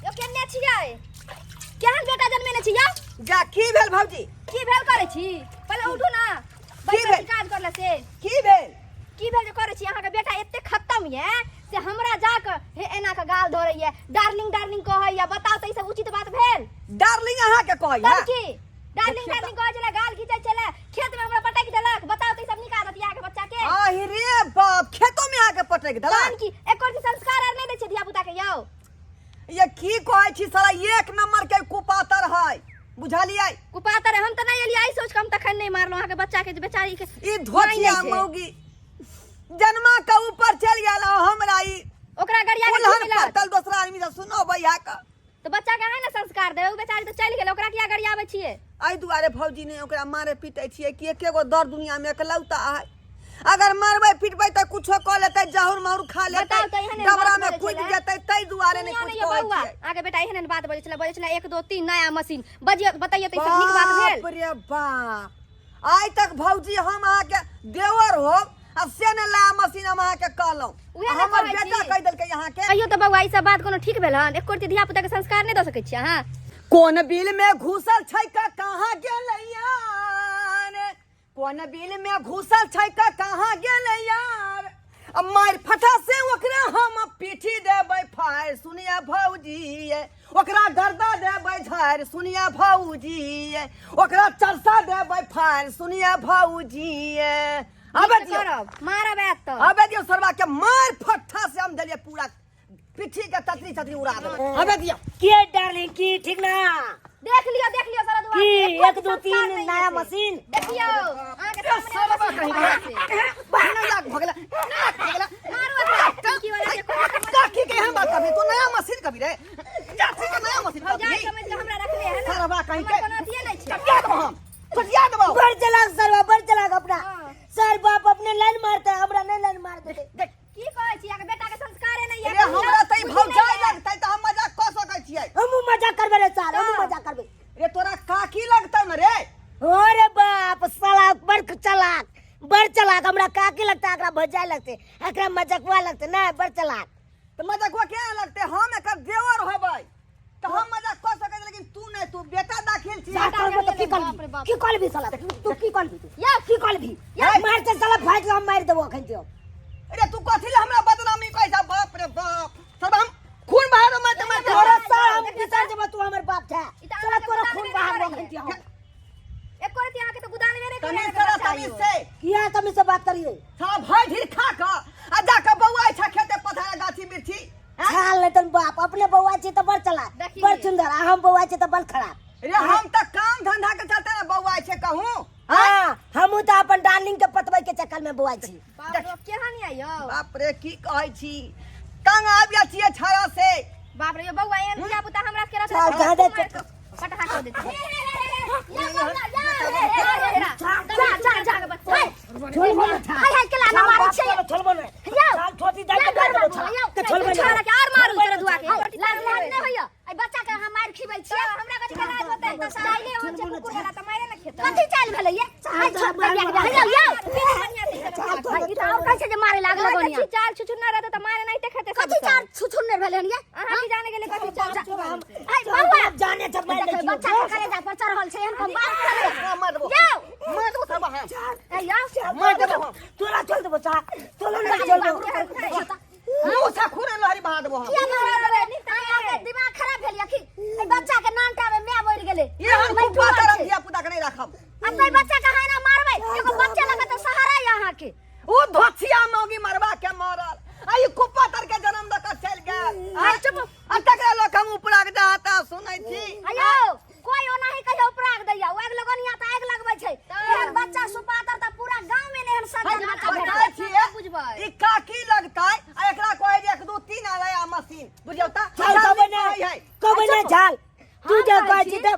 यौ केने छियै? केहन बेटा जन्मेने छी यौ? जा, की भेल भौजी? की भेल करै छी? पहिले उठू ना। की बैठल भेल? छी काज करला से। की भेल? की भेल जे करै छी? अहाँके बेटा एते खत्म ये से हमरा जाके हे एना के गाल धरैये, डार्लिंग डार्लिंग कहैये। बताउ तऽ ई सब उचित बात भेल? डार्लिंग अहाँके कहैया? तब की डार्लिंग देखियौ। डार्लिंग कहै छलै, गाल घीचै छलै, खेत में हमरा पटकि देलक। बताउ तऽ ई सब नीक आदत ये अहाँके बच्चा के? आहि रे बाप, खेतो में अहाँके पटकि देलक? तहन की, एको रत्ती संस्कार आर नहि दै छै धिया पुता के यौ? ये की कहै छी, साला एक नंबर के कुपातर है, बुझलियै? कुपातर हम तऽ नहि एलियै, एहि सोच के हम तखन नहि मारलहुँ अहाँके बच्चा के जे बेचारी के ई धोतिया नहि छै। मौगी जन्मा के ऊपर चलि गेल आ हमरा ई ओकरा गरिया के की उलहन मिलत? पड़तल दोसरा आदमी से सुनो भैया के। तऽ बच्चा के अहाँ ने संस्कार देबै, ओ बेचारी तऽ चलि गेल, ओकरा किया गरियाबै छियै? एहि दुआरे भौजी ने ओकरा मारे पीटे छियै कि एके गो दर दुनिया में एकलौता है, अगर मारबै पिटबै तऽ कुछो कऽ लेतै, जहुर माहुर खा लेतै, बताउ तऽ एहन एहन डबरा बात में बजै कूदि छलै। जेतै, ताहि दुआरे नहि सुनियौ कुछ ने यौ कहै बौआ, छियै। अहाँके बेटा एहन एहन बात बजै छलै, बजै छलै 1 2 3 नया मशीन। बजियौ, बतैयौ तऽ ई सब नीक बात भेल? बाप रे बाप, आइ तक भौजी हम अहाँके देवर हो आ से ने ला मशीन हम अहाँके कहलहुँ, उएह ने हमर कहै बेटा छी। कहि देलकै अहाँके। कहियौ तऽ बौआ, ई सब बात कोनो ठीक भेल हन? एको रत्ती धिया पुता के संस्कार नहि दऽ सकै छियै अहाँ? कोन बिल में घुसल छै का कहाँ गेलै यार, कोन बिल में घुसल छै का कहाँ गेलै यार, आ मारि फटा से ओकरा हम पीठी देबै फाड़, सुनिया भौजी, ओकरा गर्दा देबै झाड़, सुनिया भौजी, ओकरा चरसा देबै फाड़, सुनिया भौजी। आबे नीक दियौ। करब, मारब आयत तऽ। आबे दियौ सरवा के, मार फट्ठा से हम देलियै पूरा पीठी के चतरी चतरी उड़ा देबै, आबे दियौ। के डार्लिंग, की ठीक ना? देख लियौ, देख लियौ सारा दुआर की के, एको 1 2 संस्कार 3 नहि नया छै। मशीन। देखियौ अहाँके सामने सरवा मशीन कहीं भऽ छै। बहना लाग भगला भगला। मारू एकरा, टंकी वाला के कोनो समझ काकी के एहन बात कभी तू नया मशीन कभी रे चाची के नया मशीन भौजाई कभी समझ के हमरा रखले है ना। सरवा कहीं हमर के। कोनो अथिये नहि छै। चटिया देबो हम, चटिया देबो। बड़ चलाक सरवा, बड़ चलाक अपना। हाँ। सर बाप अपने लाइन मारता है, हमरा नहीं लाइन मार देते। देख। की कहै छी, अहाँके बेटा के संस्कारे नहि रे हमरा तऽ ई भौजाई लगतै तऽ हम मजाक कऽ सकै छियै। हमहूँ मजाक करबै रे सर, हमहूँ हाँ। मजाक करबै। रे तोरा काकी लगतौ ने रे? अरे बाप, साला बड़ चलाक, बड़ चलाक। हमरा काकी लगता, एकरा भौजाई लगते, एकरा मजकवा लगते ना, बड़ चलाक। तऽ मजकवा केना लगतै? हम एकर देवर होबै तऽ हम मजाक कऽ सकै छी, लेकिन तू नहि, तू बेटा दाखिल छी। जा करबो तऽ की बाप रे करबी? बाप। की करबी साला तू, की करबी तू? या। की करबी? या। मार के साला फाट के हम मार देबो अखन तो। रे तू कथी ले हमरा बदनामी कहै छ? बाप रे बाप, सब हम खून बहा दो मारते मारते। तोरा साला हम बिसर जेबो, तू हमर बाप छे। ई तऽ साला अहाँके तोरा गुदानबे खून नहि बहा देबो करैये। अखन हम। एको रति अहाँके तऽ गुदानबे नहि तमीज करैये करा, बच्चा तमीज यौ। से। किया तमीज से बात करिए? साला भरि ढीर खा कऽ आ जा कऽ बौआइ छ खेते पथारे गाछी बिरछी। छाल नहीं तन बाप अपने बौआ छी तऽ बड़ चलाक, देखी। बड़ सुंदर, आ हम बौआ छी तऽ बड़ खराब। रे हम तऽ काम धंधा के चलते ने बौआइ छै कहूँ। हाँ, हमहूँ तऽ अपन डार्लिंग के पतबै के चक्कर में बौआ छी। बाप रे बाप, केहन ये यौ? बाप रे, की कहै छी, तंग आबि जाइ छियै छाया से। बाप रे यौ बौआ, एहन धिया पुता हमरा के चल, जा दे। पटहा कऽ देतै। जा, जा, जा, जा। छोड़बो ने छाल। हाय, हाय, केला ना मारै छै। छोड़बो ने। यौ। छाल छोटी दाइ के मारि देबो छाल। के छोड़बो ने। छाड़ा के आर मारू तोरा दुआ के। लाज लाज नहि होइया एहि बच्चा के अहाँ मारि खिबै छियै? हमरा कथी के लाज होतै? चाइले ओहन छै कुकुर वाला तऽ मारे ने खेतै। कथी चालि भेलै ये? हाय, छोट बनिया के बियाह। यौ, यौ। बढ़िया से ई तऽ और कहै छै जे मारे लागल कथी बनिया। चाल छुछुन्ना रहतै तऽ मारे नहि खेतै। कथी चाल छुछुन्नर भेलै हन ये? अहाँ की जाने गेलै कथी चाल छुछुन्नर भेलै? ऐ बौआ, जाने छै मारि दै देखै छियौ। बच्चा के कलेजा पर चढ़ल छै एहन हम बात करै। मार देबो। यौ। मार देबो सरबा हम। ऐ यौ। मार देबो हम। तोरा चल देबो छाल। तोरा नहि चलबो। मुँह से खून लहरी बहा देबो हम। किया मारा देबै? अहाँके दिमाग खराब भेल या की? एहि बच्चा के नानटा में my मरि गेलै। ये हम मारि कुप्पा डूबल तरम छै। धिया पुता के नहीं राखब। आ तै बच्चा के अहाँ एना मारबै? एगो बच्चा लगे तऽ सहारा यऽ अहाँके। ओ धोछिया मौगी मरबा के मरल आ ई कुप्पा तर के जन्म दऽ के चलि गेल। हाय, चुप। आ तकरा लोक हम उपरा के जाता सुनै छी। अयो कोई ओनाही कहियो उपराग दैया, ओ आगि लगनिया तऽ आगि लगबै छै। एहन बच्चा सुपातर तऽ पूरा गांव में नहि एहन सज्जन बच्चा बताइ भेटत। छियै बुझबै। ई काकी लगतै आ एकरा कहै जे 1 2 3 आया मशीन, बुझियौ तऽ। चल कहबै ने, कहबै ने झाल। तू जे कहै छी तऽ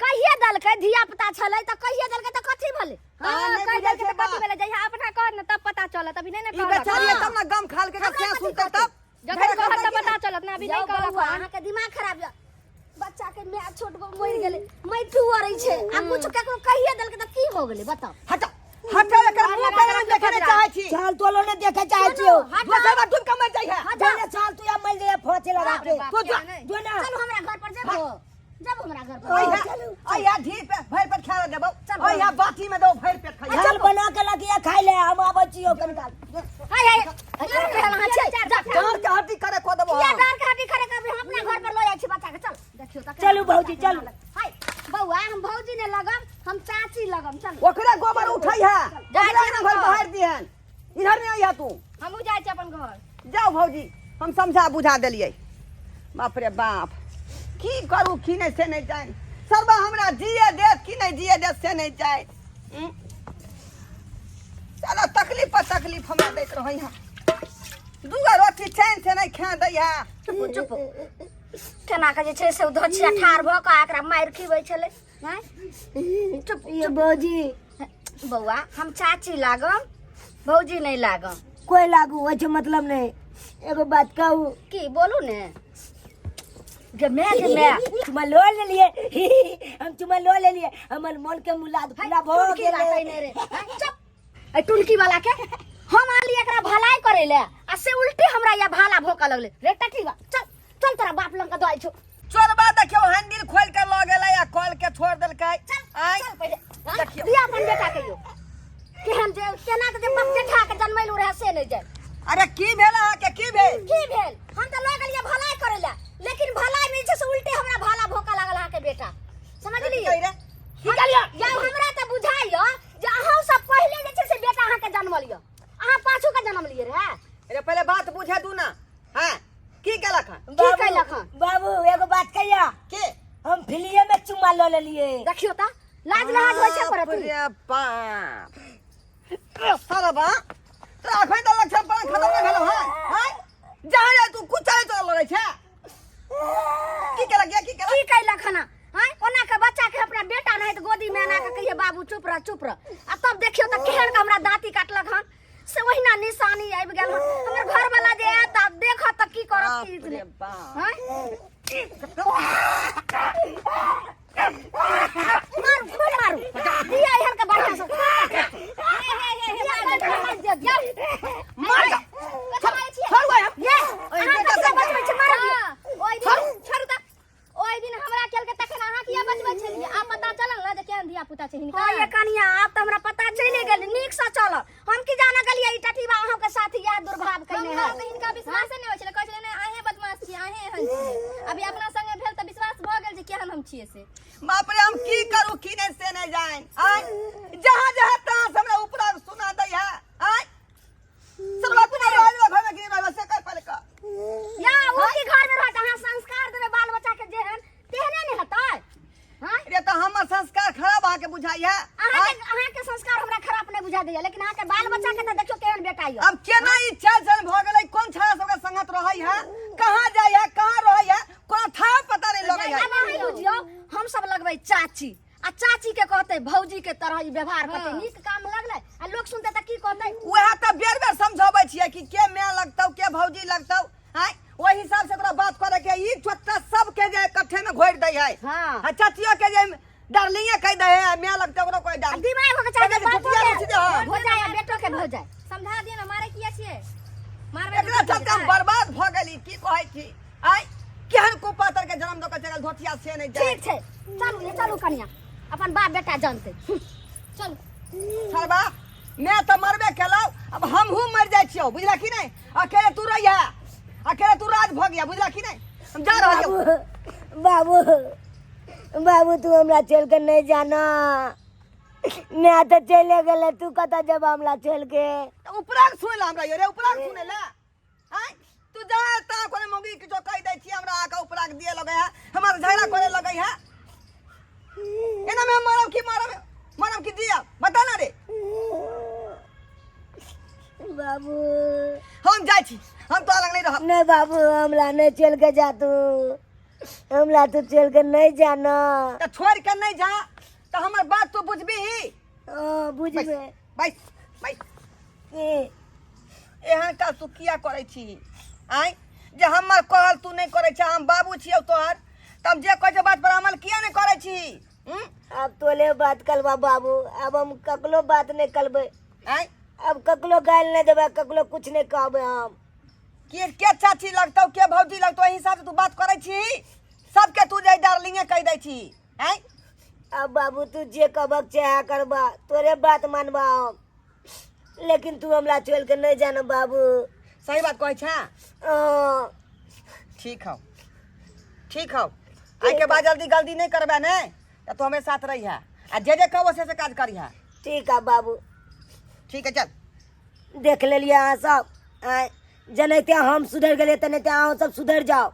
कहिए देलकै, धिया पुता छलै तऽ कहिए देलकै तऽ कथी भेलै? हाँ, हाँ, नहि कहि बुझै देलकै छै तऽ कथी बात। भेलै? जहिया अपना कहत ने तब पता चलत, अभी नहि ने ई कहलक। बेचारी हाँ। तब ने गम खाल के हमरा से कथी सुनतै कहतै? तब। जखन कहत तब पता चलत ने, अभी यौ नहि कहलक। बौआ, हन। अहाँके दिमाग खराब यऽ। बच्चा के my छोट गो मरि गेलै, मैठू अरै छै आ कुछ ककरो कहिए देलकै तऽ की हो गेलै बताउ? हट। हटाओ एकर मुंह पर हम देखे नहीं चाहै छी। चल तो लो ने देखे चाहे छियो। दोसर बार डूब के मर जाइ है। जो ने चल तू या मर जाए फोचे लगा के। तू जो जो ना। चलू हमरा घर पर जेबो, जब हमरा घर पर। अइहा अइहा ढी पे भरि पेट खा देबौ, अइहा बाटी में दो भरि पेट खाइहा। चल बना के लगिया खाइ ले, हम आबै छियो कनिकाल। हाय हाय, केहन अहाँ छै? जा। डाँर के हड्डी करे कऽ देबौ। किया डाँर के हड्डी खड़े करबै? हम अपना घर पर लऽ जाइ छी बच्चा के। चल देखियौ तऽ। चलू भौजी, चलू। हाय बौआ, हम भौजी ने लगम, हम चाची लगम। चल ओकरे गोबर उठै है, ओकरे ना घर बाहर दिहन, इधर नहीं अइहा तू। हमहूँ जाइ छी अपन घर। जाओ भौजी, हम समझा बुझा देलियै। बाप रे बाप, की करू की नहीं से नहीं जान। सरबा हमरा जिए देत की नहीं जिए देत से नहीं जाए। चलो तकलीफ पर तकलीफ हमरा दैत रहै है, दूगो रोटी चैन से नहीं खा दै है। चुप चुप, केना के जे छै से धोछिया ठाढ़ भऽ कऽ एकरा मारि खिबै छलै। आँय? चुप ये भौजी। बौआ, हम चाची लागम, भौजी नहीं लागम। कोई लागू होइ छै मतलब नहीं। एगो बात कहू? की बोलू ने गे मैं, गे मैं। चुमा लो लेलिए, हम चुमा लो लेलिए, हमर मन के मुलाद पूरा भऽ टुनकी गेलै। बात नहि रे। आँय, चुप। ए टुनकी वाला के हम आनली एकरा भलाई करे ले आ से उल्टे हमरा या भाला भोका लगले रे। टटीवा चल चल, तोरा बाप लंग के दइ छौ। चोरबा देखियौ हैंडल खोल के लऽ गेलै आ कल के छोड़ देलकै। आँय? चल पहिले। हाँ? देखियौ। दिया अपन बेटा के यो केहन जे केना के जे बाप जेठा के जन्मैलू रहे से नहि जाय। अरे की भेल अहाँके, की भेल? की भेल? हम तऽ लऽ गेलियै भलाई करे ले, लेकिन भलाई में जे छै से उल्टे हमरा भाला भोका लागल अहाँके बेटा, समझलियै? कहि रे? की कहलियै? या हमरा तऽ बुझाइया जे अहाँ सब पहिले जे छै से बेटा अहाँके जन्मल यऽ, अहाँ पाछू के जन्म लियै रहे। अरे पहिले बात बुझे दू ना। हाँ, की केलक हन? की केलक हन? बाबू एगो बात कहिया? की? हम फिलिये में चुम्मा लऽ लेलियै। देखियौ तऽ लाज लहाज होइ छै पर बाप रे बाप, रे सरबा, तोरा अखन तऽ लक्षण पर खतम नहि भेलौ हन। हैं, जहाँ जाय तू कुछ चले चल लगै छै। की केलक या की केलक? की कैलक हन? आँय, ओना के बच्चा के अपना बेटा नहीं तऽ गोदी में एना के कहिए बाबू चुप रह चुप रह, आ तब देखियौ तऽ केहन के हमरा दाँती काटलक हन से ओहिना निशानी आबि गेल हन। हमर घर वाला जे आयत आ देखत तऽ की करत की बाप रे नहि। बाप। आँय? मारू, खूब मारू, दिया एहन के बढ़िया से। हे हे हे हे, मार दे, दिया। मार जा। कथी मारै छियै? छोड़ू हम। ये ओहि अहाँ बेटा कथी सब बचबै छी? मारू दियौ। हाँ, ओहि दिन छोड़ू तऽ, ओहि दिन हमरा केलकै तखन अहाँ किया बचबै छलियै? आब पता चलल ने जे केहन धिया पुता छै हिनका। हाँ ये कनिया, आब तऽ हमरा पता चलि गेल, नीक से चलल। हम की जाने गेलियै ई टटीबा अहाँ के साथ इएह दुर्भाव कयने हमरा है। तऽ हिनका विश्वासे नहि होइ छलै, कहै छलै नहि अहें बदमाश छियै, अहें एहन छियै। अभी अपना संगे भेल तऽ विश्वास भऽ गेल जे केहन हम छियै से। बाप रे, हम की करू की नहीं से नहीं जान। आय जहाँ जहाँ तहाँ से हमरा ऊपर सुना दै है। आय सरवा तू नहीं रहल घर में की रहल से कर पहले का। या ओ की घर में रहत? अहाँ संस्कार देबै बाल बच्चा के जेहन तेहने ने हेतै। हाँ? रे तऽ हमर संस्कार खराब अहाँके बुझाइ है? अहाँके संस्कार हमरा खराब नहि बुझा दैया, लेकिन अहाँके बाल बच्चा के तऽ देखियौ केहन बेटा यऽ। अब केना ई चाल चलन भऽ गेलै? कोन छाड़ा सबके संगत रहै है, कहाँ जाइ है, कहाँ रहै है, कोनो था पता नहीं लगै है। आब अहीं बुझियौ, हम सब लगबै चाची आ चाची के कहतै भौजी के तरह ई व्यवहार करतै, नीक काम लगलै आ लोक सुनतै तऽ की कहतै? वएह तऽ बेर बेर समझाबै छियै कि के माय लगतौ के भौजी लगतौ। आँय, ओहि हिसाब से तोरा बात करे के। ई छोटा सबके जे इकट्ठे में घोरि दै है। हाँ। आ चाचियो के जे डार्लिंगे कहि दै है, माय लगतौ ओकरो कहि आ डार्लिंग। दिमाग होके चाही देखै बापो छी, के छुटिया हाँ। हो जाए आ बेटो के भऽ जाए। समझा दियौ ने, मारै किया छियै? मारबै एकरा चलते हम बर्बाद भऽ गेली। की कहै छी? आँय, केहन कुपातर के जन्म दऽ के चलल धोतिया से नहीं जाए। ठीक छै, चलू ने, चलू कनिया, अपन बाप बेटा जानतै। चलू। सरबा, मैं तऽ मरबे केलौ, अब हमहूँ मरि जाइ छियौ, बुझला कि नहीं? अकेले तू रहिया, अकेले तू राज भऽ गया, बुझला कि नहीं? हम जा रहल छियौ। बाबू बाबू बाबू, तू हमरा चल के नहीं जाना। मैं तो चले गेले, तू कतऽ जेबा हमरा चल के? तऽ उपराग सुनै ला हमरा यौ रे, उपराग सुनै ला। आँय, तू जा ता कोनो मौगी किछो कहि दै छी हमरा आके उपराग दिए लगै है, हमर झगड़ा करे लगै है। एना में हम मरब की मरब, मरब की जियब, बता ना रे। बाबू, हम जाइ छी, हम तोरा लग नहीं रहब। नहीं बाबू, हमरा नहीं चल के जा तू, हमरा तू चल के नहीं जाना। तऽ छोड़ के नहीं जा तऽ हमर बात तू बुझबीही? हाँ, बुझबे। बैस बैस। की? एहन काज तू किया करै छी? आँय, जे हमर कहल तू नहि करै छ, हम बाबू छियौ तोहर, तऽ हम जे कहै छियौ बात पर अमल किया नहि करै छी? हूँ? आब तोले बात करबा बाबू, आब हम ककरो बात नहीं करबै। आँय? आब ककरो गालि नहीं देबै, ककरो कुछ नहीं कहबै हम। के चाची लगतौ, के भौजी लगतौ, एहि हिसाब से तू बात करै छी? सबके तू जे डार्लिंगे कहि दै छी, आँय? अब बाबू तू जे कहबक चाहे करबा, तोरे बात मानबा हम, लेकिन तू हमरा छोड़ के नहीं जाना बाबू। सही बात कहै छे? हाँ। ठीक हौ, ठीक हौ। आइ के बाद जल्दी गलती नहीं करबे ने तऽ तू हमें साथ रही है आ जे जे कहबो से से काज करी है। ठीक है बाबू। ठीक है, चल। देख लेलिए अहाँ सब, आँय, जेनाहिते हम सुधरि गेलियै तेनाहिते अहूँ सब सुधरि जाउ।